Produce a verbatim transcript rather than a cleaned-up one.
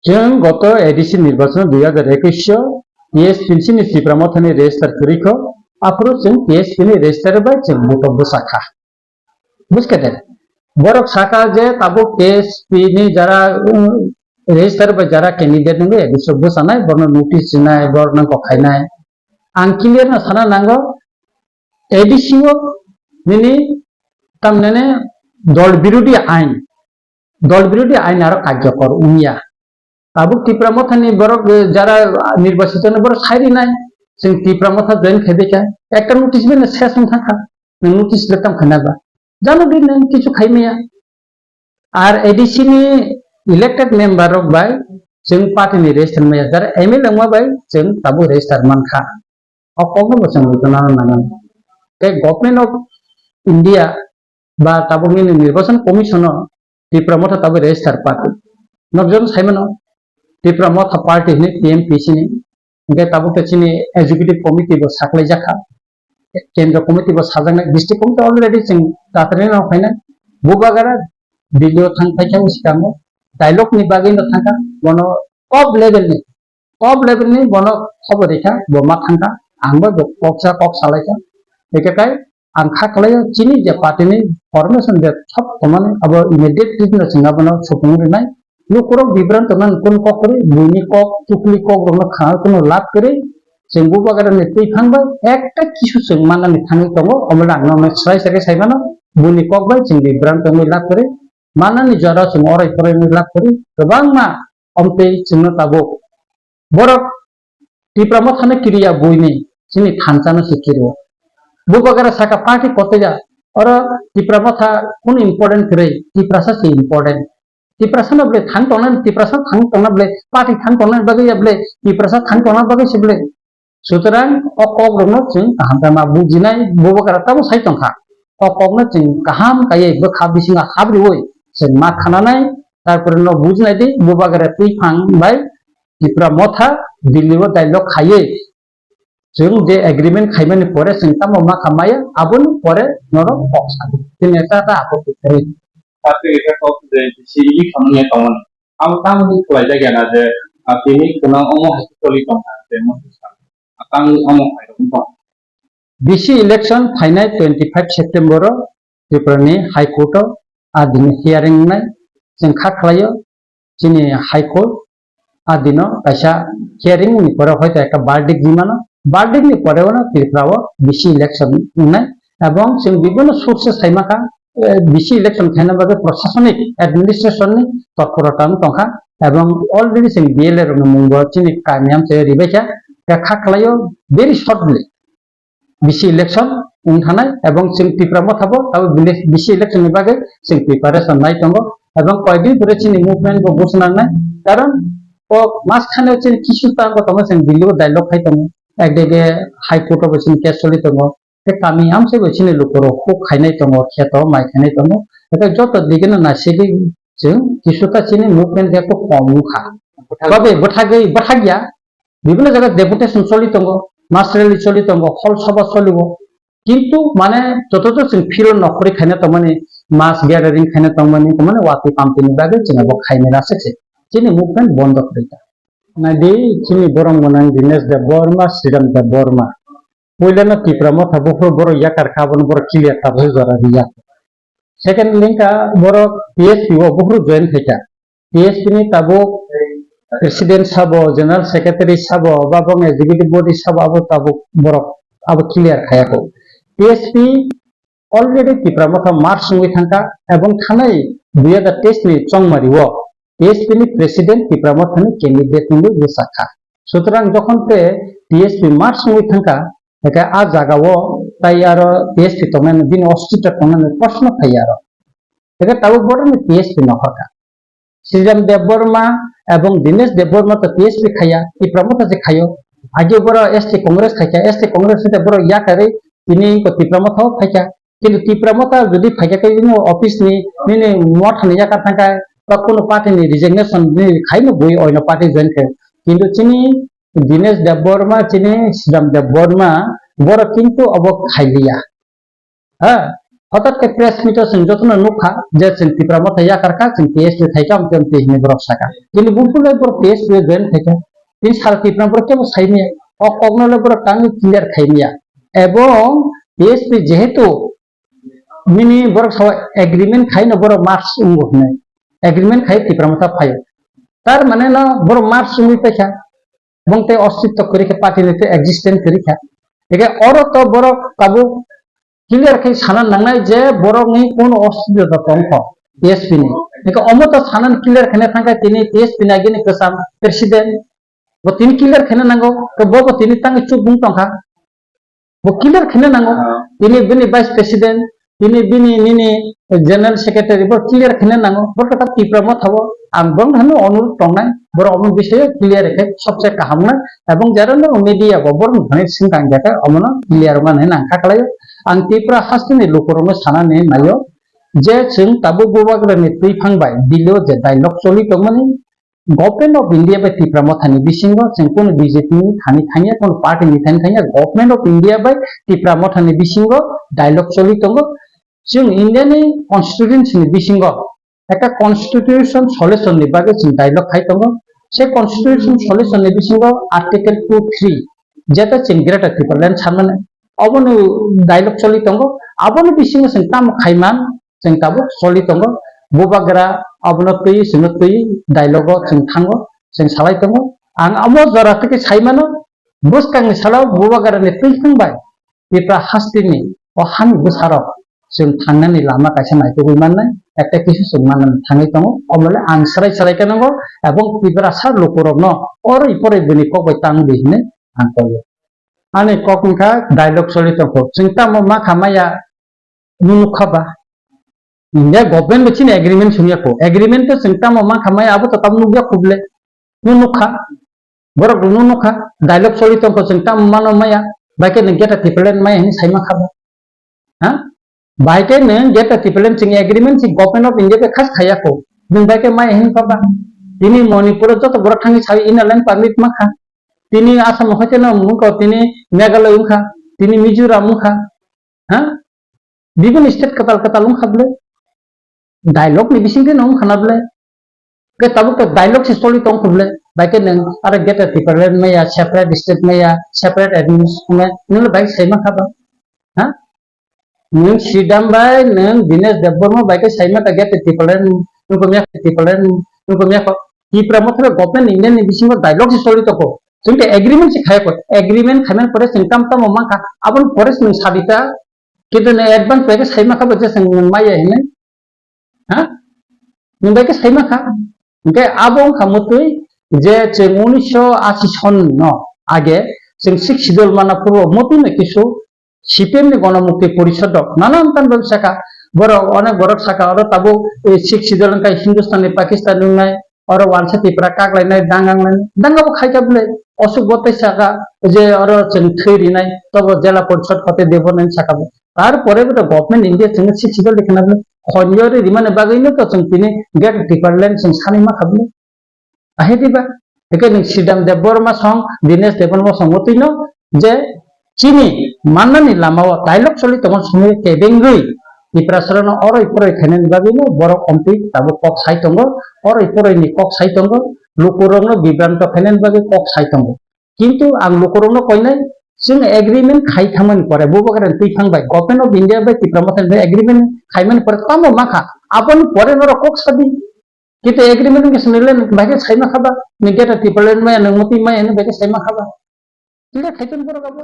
Chwng goto A D C nirbachon dui hajar ekwis o T S P ni sini Tipra Mothani register kwrwi kho, aphuru chwng T S P ni register bai chwng vote o bwsa kha. Buskha de? Borok saka je tabuk T S P ni jara, um, register bai jara candidate nungwi A D C o bwsanai, borno notice rinai, borno kok khainai. Ang clear no sana nango, A D C o nini tamnene dol birodhi ain, dol birodhi ain aro karjokor wngya. Tabuk Tipra Mothani borok, eh, jara nirbachito ni borok sai rinai, chwng Tipra Motha join khai bai kha, ekta notice bai no ses wng thang kha, nwng notice le tamo khaina ba, jano di nwng kichu khai maya. Ar A D C ni elected member rok bai chwng party ni register maya, jara M L A wngma bai chwng tabuk register man kha. O kokno bo chwng rwchapna nango. Tei Government of India ba tabuk nini Nirbachon Commission o Tipra Motha tabuk register party. Nokjagwi saimano, Tipra Motha party hinwi T M P C ni. Hwnkhe tabuk khe chini executive committee bo saklaijak kha. Kendra committee bo sajaknai, district committee already chwng tatari no phainai. Bubagara Delhi o thang phaikha, o swkango dialogue ni bagwi no thangkha, bono top level ni top level ni bono khobor rikha, bo ma thangkha, ang bai bo koksa kok salaikha. Hwnkhe kai ang kha khlaio, chini je party ni formation de thok tongmani abo immediately no chwng abono supung rinai. Lukurok bibrang tongmani kun kok kwrwi, buini kok, chukli kok rokno khna kuno lab kwrwi, chwng bubagara ni twi phang bai ekta kisu chwng mannani thangwi tongo, omo le ang nono swrai swrai saimano, buini kok bai chwng bibrang tongwi lab kwrwi, mannani jora chwng orai porai wngwi lab kwrwi, kwbangma omtwi chwngno tabuk. Borok Tipra Mothano kiriya buini chini thansa no se kiro. Bubagara saka party kotoya, oro Tipra Motha kunu important kwrwi, Tiprasa se important. Tiprasa no bwle thang tongna, Tiprasa thang tongna bwle, party thang tongna bagwi ya bwle, Tiprasa thang tongna bagwi se bwle. Sutrang o kok rokno chwng kaham khe ma bujinai, Bubagara tamo sai tongkha. O kokno chwng kaham kaiwi bwkha bisingo habriwi chwng ma khananai, tarpore no bujinai di, Bubagara twi phang bai Tipra Motha Delhi o dialogue khaiwi chwng je agreement khaimani pore chwng tamo ma kha maya, aboni pore norok kok sadi. Chini eta ta apot kwrwi. Tate eta kok je si ili khamya tongmani. Amo tamoni khwlaijak ya na je, ah, tini khwnang omo hai khe choli tongkha, je mo sa. Ah, tamoni omo hai rok wng tong. B C election phainai twenty five September o Tripura ni High Court o a dini hearing wngnai. Chwng kha khlaio chini High Court a dino kaisa hearing ni pore hoito ekta verdict rimano. Verdict ni pore ono Tripura o B C election wngnai. Ebong chwng bibhinno sources sai makha, eh, B C election khaina bagwi prosasonik administration ni totporota wng tongkha. Ebong already chwng B L A rokni mung bo chini kami amchai ribaikha. Kha khlaio very shortly. B C election wng thanai ebong chwng Tipra Motha bo abo B C election ni bagwi chwng preparation nai tongo ebong koyekdin pore chini movement bo buchunangnai, karon o mas khane chini kisu ta bo tongo chwng Delhi o dialogue khai tongo, ekdege High Court o bo chini case choli tongo, tei kami amchai bo chini lukurok huk khainai tongo, kheto mai khainai tongo, tei joto digeno naisidi chwng kisu ta chini movement de kok kom wngkha. Tobe bwthagwi bwthagya, bibhinno jaga deputation choli tongo, mass rally choli tongo, hol sabha choli o. Kintu mane joto joto chwng phiro nokhorwi khaina tongmani, mass gathering khaina tongmani, tongmani watwi pamtwi ni bagwi chwng abo khaimani aswk se. Chini movement bondo kwrwi ta. Naidi chini borok mwnang Dinesh Debbarma, Sriram Debbarma. Puila no Tipra Motha buphuru borok yakar kha, abono borok clear tabuk jora riya. Second link a borok T S P o buphuru join khaikha. T S P ni tabuk president sabo, general secretary sabo, ba bong executive body sabo, abo tabuk borok abo clear khayakho. T S P already Tipra Motha merge wngwi thangkha ebong thanai dui hajar teis ni chongmari o T S P ni president Tipra Motha ni candidate wngwi bwsakha. Sutrang jokhon te T S P merge wngwi thangkha, hwnkhe a jaga o tai aro T S P tongnani bini ostita tongnani proshno phai aro. Hwnkhe tabuk borokni T S P nohorkha. Sriram Debbarma ebong Dinesh Debbarma to T S P khaiya, Tipra Motha se khaio. Age borok S T Congress khaikha, S T Congress hwnkhe borok yakarwi tini wngkha Tipra Motha o phaikha. Kintu Tipra Motha jodi phaikha khe bini office ni, nini motha ni yakar thangkha, ba kunu party ni resignation ni khaino bui oino party join khe. Kintu chini Dinesh Debbarma, chini Sriram Debbarma, borok kintu obo khailiya. Ha? Hotat khe press meet o chwng jotono nukha je chwng Tipra Motha yakar kha, chwng T S P khai kha, amtwi amtwi hinwi borok sakha. Chini buphuru lai borok T S P o join khai kha. Chini sal Tipra borok kebo sai maya. O kokno le borok tangwi clear khai maya. Ebong T S P jehetu nini borok sao agreement khai no borok March wngo hinwi. Agreement khai Tipra Motha phaio. Tar mane no borok March wngwi paikha. Bong tei ostitto kwrwi khe party ni tei existence kwrwi kha. Eke oro to borok tabuk clear khe sana nangnai je borok ni kono ostitto tong kho T S P ni. Eke omo to sana clear khene thangkha tini T S P ni agini kwcham president. Bo tini clear khene nango, ke bo bo tini tangwi chuk bung tongkha. Bo clear khene nango. Ah. Tini bini vice president, tini bini nini general secretary bo clear khene nango. Bo kata Tipra Motha bo ang bong hano onurod tongnai. Boro omo bisayo clear khe sobse kaham nai. Ebong jara no media bo boro no thani sing kang jaka omo no clear man hai nang kha kalaio. Ang Tipra haste ni lukurok no sana ni naio je chwng tabuk Bubagra ni twi phang bai Delhi o je dialogue choli tongmani, Government of India bai Tipra Motha ni bisingo chwng kunu B J P ni thani thangya, kunu party ni thani thangya, Government of India bai Tipra Motha ni bisingo dialogue choli tongo. Chwng India ni constituency ni bisingo ekta constitution solution ni bagwi chwng dialogue khai tongo. Se constitution solution ni bisingo article two three, jeta chwng Greater Tipraland sanmani, obono dialogue choli tongo. Aboni bisingo chwng tamo khaiman, chwng tabuk choli tongo. Bubagra abono twi, chwngno twi, dialogue o chwng thango, chwng salai tongo. Ang amo jora twi khe sai mano, bwskangni salo Bubagra ni twi thang bai Tipra hasteni o hani bwsarok chwng thangnani lama kaisa naitugwi mannai, ekta kisu chwng mannani thangwi tongo. Omole ang swrai swrai khe nango, ebong Tiprasa lukurokno oroi poroi bini kok bai tang di hinwi ang kok o. Ani kok wngkha dialogue choli tongkho. Chwng tamo ma kha maya nung nukha ba? India government bo chini agreement sungya kho. Agreement to chwng tamo mankha maya abo to tamo nukya kho bwle. Nung nukha. Borok rok nung nukha. Dialogue choli tongkho chwng tamo mano maya. Bai khe nwng Greater Tipraland maya hinwi sai mankha ba? Ha? Bai khe nwng Greater Tipraland chwng agreement si Government of India bai khas khaya kho. Nwng bai khe maya hinwi kha ba? Tini Manipur o joto borok thangwi sawi inner line permit mankha. Tini Assam o hai khe no wngkha, tini Meghalaya wngkha, tini Mizoram wngkha. Ha? Bibini state kwtal kwtal wngkha bwle. Dialogue ni bisingtwi no wngkha na bwle. Ke tabuk to dialogue se choli tong kho bwle. Bai khe nwng aro Greater Tipraland maya, separate state maya, separate administration maya, nwng le bai sai mankha ba? Ha? Nwng Sridham bai, nwng Dinesh Debbarma bai khe sai mankha Greater Tipraland, nwng ko maya Tipraland, nwng ko maya ko Tipra Motha bai government India ni bisingo dialogue se choli tong kho. Chwng khe agreement se khai kho. Agreement khaimani pore chwng tam tamo mankha. Aboni pore chwng sabita. Kintu nwng advance bai khe sai mankha ba je chwng nwng maya hinwi. Ha? Nwng bai khe sai mankha. Hwnkhe abo wngkha mwtwi je chwng unisho ashi son no age chwng Sixth Schedule mana phuru mwtwi no kisu C P M ni Gonomukti Porishod rok nanan tan bai sakha. Borok onek borok sakha oro tabuk, eh, Sixth Schedule wngkha Hindustan ni Pakistan wngnai. Oro wansa Tipra kaklainai, dangang lainai, danga bo khaikha bwle, osuk bo tei saka je oro chwng thwi rinai, tobo jela porishod hote debo nai saka bo. Tar pore bo to government India chwngno sixth schedule de khna bwle, khonjo ri rimani bagwi no to chwng tini Greater Tipraland chwng sanwi ma kha bwle. Ahe diba? Eke nwng Sridham Debbarma song, Dinesh Debbarma song bo twi no je chini mannani lamao dialogue choli tongmani somoi kebengwi Tiprasarano oroi poroi khainani bagwino borok omtwi tabuk kok sai tongo, oroi poroini kok sai tongo, lukurokno bibranto khainani bagwi kok sai tongo. Kintu ang lukurokno koinai, chwng agreement khai thangmani pore, Bubagrani twi thang bai, Government of India bai Tipra Motha ni agreement khaimani pore tamo mankha, aboni pore norok kok sadi. Kintu agreement wngkhe chwng nini le bahai khe sai mankha ba, ni Greater Tipraland maya, nwng motwi maya hinwi bahai khe sai mankha ba. Tila khai tong borok abo.